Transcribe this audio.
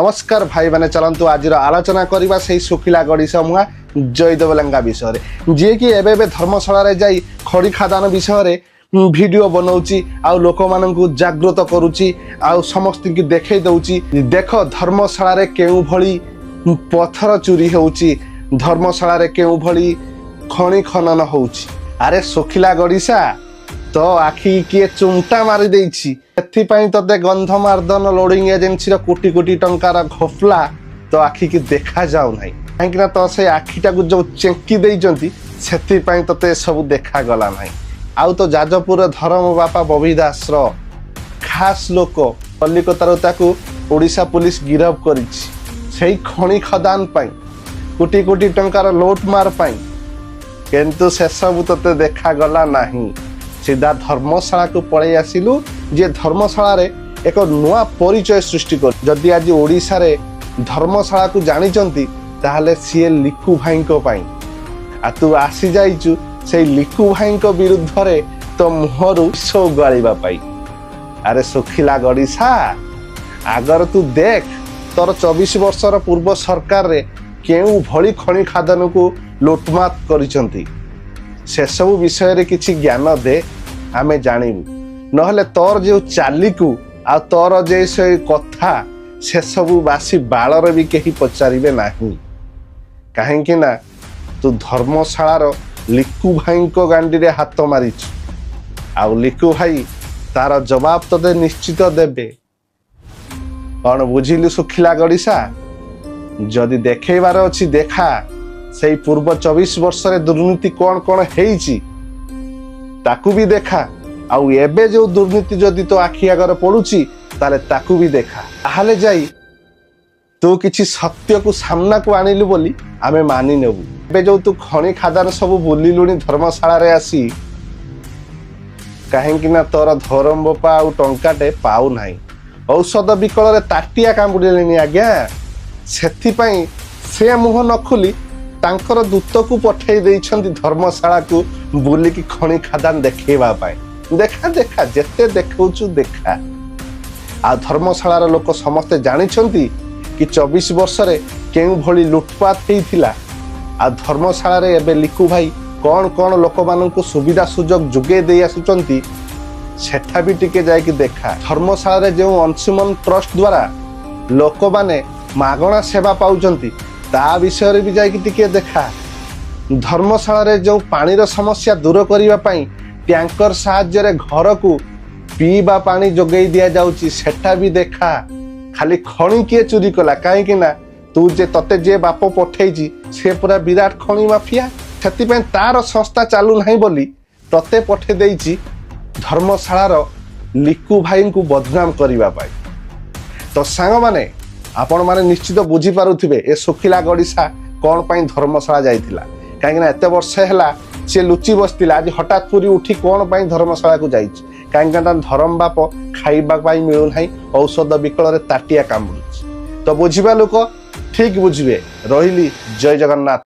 ନମସ୍କାର ଭାଇମାନେ, ଚାଲନ୍ତୁ ଆଜିର ଆଲୋଚନା କରିବା ସେଇ ଶୁଖିଲା ଗଡ଼ିଶ ମୁହାଁ ଜୟଦେବ ଲେଙ୍କା ବିଷୟରେ, ଯିଏକି ଏବେ ଏବେ ଧର୍ମଶାଳାରେ ଯାଇ ଖଡ଼ି ଖାଦାନ ବିଷୟରେ ଭିଡ଼ିଓ ବନଉଛି ଆଉ ଲୋକମାନଙ୍କୁ ଜାଗୃତ କରୁଛି ଆଉ ସମସ୍ତଙ୍କୁ ଦେଖେଇ ଦଉଛି, ଦେଖ ଧର୍ମଶାଳାରେ କେଉଁଭଳି ପଥର ଚୋରି ହେଉଛି, ଧର୍ମଶାଳାରେ କେଉଁଭଳି ଖଣି ଖନନ ହେଉଛି। ଆରେ ଶୁଖିଲା ଗଡ଼ିଶା, ତୋ ଆଖି କିଏ ଚୁମଟା ମାରି ଦେଇଛି। ଏଥିପାଇଁ ତତେ ଗନ୍ଧମାର୍ଦ୍ଦନ ଲୋଡିଂ ଏଜେନ୍ସିର କୋଟି କୋଟି ଟଙ୍କାର ଘପଲା ତୋ ଆଖିକି ଦେଖା ଯାଉନାହିଁ। କାହିଁକି ନା ତ ସେ ଆଖିଟାକୁ ଯୋଉ ଚେଙ୍କି ଦେଇଛନ୍ତି, ସେଥିପାଇଁ ତତେ ସବୁ ଦେଖାଗଲା ନାହିଁ। ଆଉ ତ ଯାଜପୁର ଧରମ ବାପା ବବି ଦାସର ଖାସ ଲୋକ, କଲିକତାରୁ ତାକୁ ଓଡ଼ିଶା ପୋଲିସ ଗିରଫ କରିଛି ସେଇ ଖଣି ଖଦାନ ପାଇଁ, କୋଟି କୋଟି ଟଙ୍କାର ଲୁଟମାର ପାଇଁ। କିନ୍ତୁ ସେସବୁ ତତେ ଦେଖାଗଲା ନାହିଁ। ସିଧା ଧର୍ମଶାଳାକୁ ପଳେଇ ଆସିଲୁ, ଯିଏ ଧର୍ମଶାଳାରେ ଏକ ନୂଆ ପରିଚୟ ସୃଷ୍ଟି କରୁ। ଯଦି ଆଜି ଓଡ଼ିଶାରେ ଧର୍ମଶାଳାକୁ ଜାଣିଛନ୍ତି, ତାହେଲେ ସିଏ ଲିକୁ ଭାଇଙ୍କ ପାଇଁ। ଆଉ ତୁ ଆସିଯାଇଛୁ ସେଇ ଲିକୁ ଭାଇଙ୍କ ବିରୁଦ୍ଧରେ ତୋ ମୁହଁରୁ ବିଷ ଉଗାଳିବା ପାଇଁ। ଆରେ ଶୁଖିଲା ଗଡ଼ିଶା, ଆଗରେ ତୁ ଦେଖ ତୋର 24 ବର୍ଷର ପୂର୍ବ ସରକାରରେ କେଉଁ ଭଳି ଖଣି ଖାଦାନକୁ ଲୁଟମାତ କରିଛନ୍ତି, ସେସବୁ ବିଷୟରେ କିଛି ଜ୍ଞାନ ଦେ, ଆମେ ଜାଣିବୁ। ନହେଲେ ତୋର ଯେଉଁ ଚାଲିକୁ ଆଉ ତୋର ଯେ ସେ କଥା, ସେସବୁ ବାସି ବାଳରେ ବି କେହି ପଚାରିବେ ନାହିଁ। କାହିଁକି ନା ତୁ ଧର୍ମଶାଳାର ଲିକୁ ଭାଇଙ୍କ ଗାଣ୍ଡିରେ ହାତ ମାରିଛୁ ଆଉ ଲିକୁ ଭାଇ ତାର ଜବାବ ତୋତେ ନିଶ୍ଚିତ ଦେବେ। କଣ ବୁଝିଲୁ ଶୁଖିଲା ଗଡ଼ିଶା? ଯଦି ଦେଖେଇବାର ଅଛି ଦେଖା, ସେଇ ପୂର୍ବ 24 ବର୍ଷରେ ଦୁର୍ନୀତି କଣ କଣ ହେଇଛି ତାକୁ ବି ଦେଖା। ଆଉ ଏବେ ଯୋଉ ଦୁର୍ନୀତି ଯଦି ତୋ ଆଖି ଆଗରେ ପଡୁଛି, ତାହେଲେ ତାକୁ ବି ଦେଖା। ତାହେଲେ ଯାଇ ତୁ କିଛି ସତ୍ୟକୁ ସାମ୍ନାକୁ ଆଣିଲୁ ବୋଲି ଆମେ ମାନି ନେବୁ। ଏବେ ଯୋଉ ତୁ ଖଣି ଖାଦାନ ସବୁ ବୁଲିଲୁଣି ଧର୍ମଶାଳାରେ ଆସି, କାହିଁକି ନା ତୋର ଧରମ ବୋପା ଆଉ ଟଙ୍କାଟେ ପାଉନାହିଁ, ଔଷଧ ବିକଳରେ ତାଟିଆ କାମୁଡ଼ିଲେଣି ଆଜ୍ଞା। ସେଥିପାଇଁ ସେ ମୁହଁ ନ ଖୋଲି ତାଙ୍କର ଦୂତକୁ ପଠେଇ ଦେଇଛନ୍ତି ଧର୍ମଶାଳାକୁ ବୁଲିକି ଖଣି ଖାଦାନ ଦେଖେଇବା ପାଇଁ। ଦେଖା, ଦେଖା, ଯେତେ ଦେଖଉଛୁ ଦେଖା। ଆଉ ଧର୍ମଶାଳାର ଲୋକ ସମସ୍ତେ ଜାଣିଛନ୍ତି କି 24 ବର୍ଷରେ କେଉଁଭଳି ଲୁଟପାତ ହେଇଥିଲା ଆଉ ଧର୍ମଶାଳାରେ ଏବେ ଲିକୁ ଭାଇ କ'ଣ କ'ଣ ଲୋକମାନଙ୍କୁ ସୁବିଧା ସୁଯୋଗ ଯୋଗେଇ ଦେଇ ଆସୁଛନ୍ତି, ସେଠା ବି ଟିକେ ଯାଇକି ଦେଖା। ଧର୍ମଶାଳାରେ ଯେଉଁ ଅଂଶୁମନ ଟ୍ରଷ୍ଟ ଦ୍ୱାରା ଲୋକମାନେ ମାଗଣା ସେବା ପାଉଛନ୍ତି, ତା ବିଷୟରେ ବି ଯାଇକି ଟିକେ ଦେଖା। ଧର୍ମଶାଳାରେ ଯେଉଁ ପାଣିର ସମସ୍ୟା ଦୂର କରିବା ପାଇଁ ଟ୍ୟାଙ୍କର ସାହାଯ୍ୟରେ ଘରକୁ ପିଇବା ପାଣି ଯୋଗେଇ ଦିଆଯାଉଛି, ସେଟା ବି ଦେଖା। ଖାଲି ଖଣି କିଏ ଚୋରି କଲା, କାହିଁକି ନା ତୁ ଯେ ତତେ ଯିଏ ବାପ ପଠେଇଛି, ସେ ପୁରା ବିରାଟ ଖଣି ମାଫିଆ। ସେଥିପାଇଁ ତାର ସଂସ୍ଥା ଚାଲୁନାହିଁ ବୋଲି ତତେ ପଠେଇ ଦେଇଛି ଧର୍ମଶାଳାର ଲିକୁ ଭାଇଙ୍କୁ ବଦନାମ କରିବା ପାଇଁ। ତ ସାଙ୍ଗମାନେ, ଆପଣମାନେ ନିଶ୍ଚିତ ବୁଝିପାରୁଥିବେ ଏ ଶୁଖିଲା ଗଡ଼ିଶା କ'ଣ ପାଇଁ ଧର୍ମଶାଳା ଯାଇଥିଲା। କାହିଁକିନା ଏତେ ବର୍ଷ ହେଲା ସେ ଲୁଚି ବସିଥିଲା, ଆଜି ହଠାତ୍ ପୁରୀ ଉଠି କ'ଣ ପାଇଁ ଧର୍ମଶାଳାକୁ ଯାଇଛି? କାହିଁକିନା ତା ଧରମ ବାପ ଖାଇବା ପାଇଁ ମିଳୁନାହିଁ, ଔଷଧ ବିକଳରେ ତାଟିଆ କାମୁଡୁଛି। ତ ବୁଝିବା ଲୋକ ଠିକ ବୁଝିବେ। ରହିଲି, ଜୟ ଜଗନ୍ନାଥ।